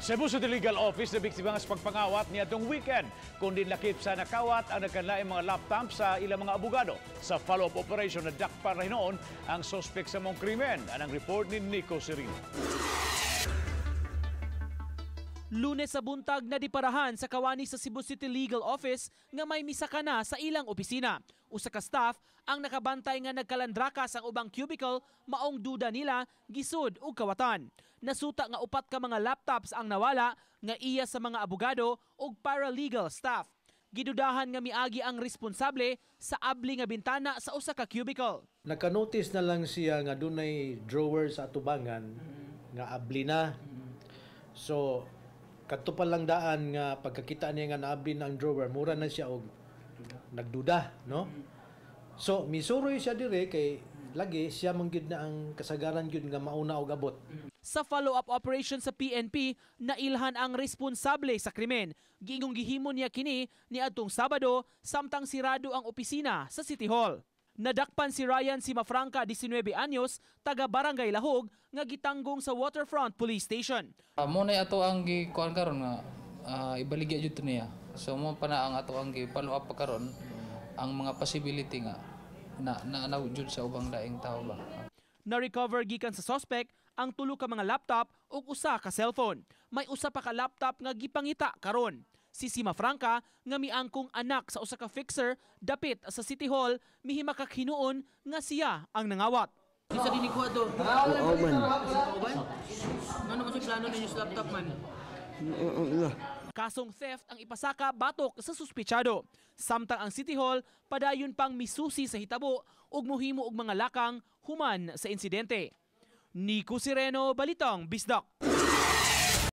Cebu City Legal Office na biktima sa pagpangawat niadtong weekend, kundi lakip sa nakawat ang nagkanlaing mga laptop sa ilang mga abogado. Sa follow-up operation, nadakpan ra hinuon ang suspect sa maong krimen. Anang report ni Nico Serino. Lunes sa buntag, na diparahan sa kawani sa Cebu City Legal Office nga may misaka na sa ilang opisina. Usa ka staff ang nakabantay nga nagkalandrakas ang ubang cubicle, maong duda nila gisud og kawatan. Nasuta nga upat ka mga laptops ang nawala nga iya sa mga abogado ug paralegal staff. Gidudahan nga miagi ang responsable sa abli nga bintana sa usa ka cubicle. Nakanotice na lang siya nga dunay drawer sa atubangan nga abli na. So kadto pa lang daan nga pagkakita niya nga naabli na ang drawer, mura na siya og nagduda, no? So misuroy siya dire kay lagi siya man gyud na ang kasagaran gyud nga mauna og abot. Sa follow-up operation sa PNP, nailhan ang responsable sa krimen. Giingong gihimo niya kini niadtong Sabado samtang sirado ang opisina sa City Hall. Nadakpan si Ryan Simafranca, 19 anyos, taga Barangay Lahog, nga gitanggong sa Waterfront Police Station. Mo na ato ang gikuan karon nga ibaligya jud to niya. So mo pa na ang ato ang gi-follow up pa karon ang mga possibility nga na na, na jud sa ubang laing tao ba. Na-recover gikan sa suspect ang tulo ka mga laptop ug usa ka cellphone. May usa pa ka laptop nga gipangita karon. Si Simafranca nga miangkong anak sa usa ka fixer dapit sa City Hall, mihimakak hinuon nga siya ang nangawat. Isa din ikuha to. Oo man. Kauban? Ano kasi plano ninyo sa laptop man? Oo. Kasong theft ang ipasaka batok sa suspitsado. Samtang ang City Hall padayon pang misusi sa hitabo ug muhimo og mga lakang human sa insidente. Nico Sireno, Balitang Bisdak.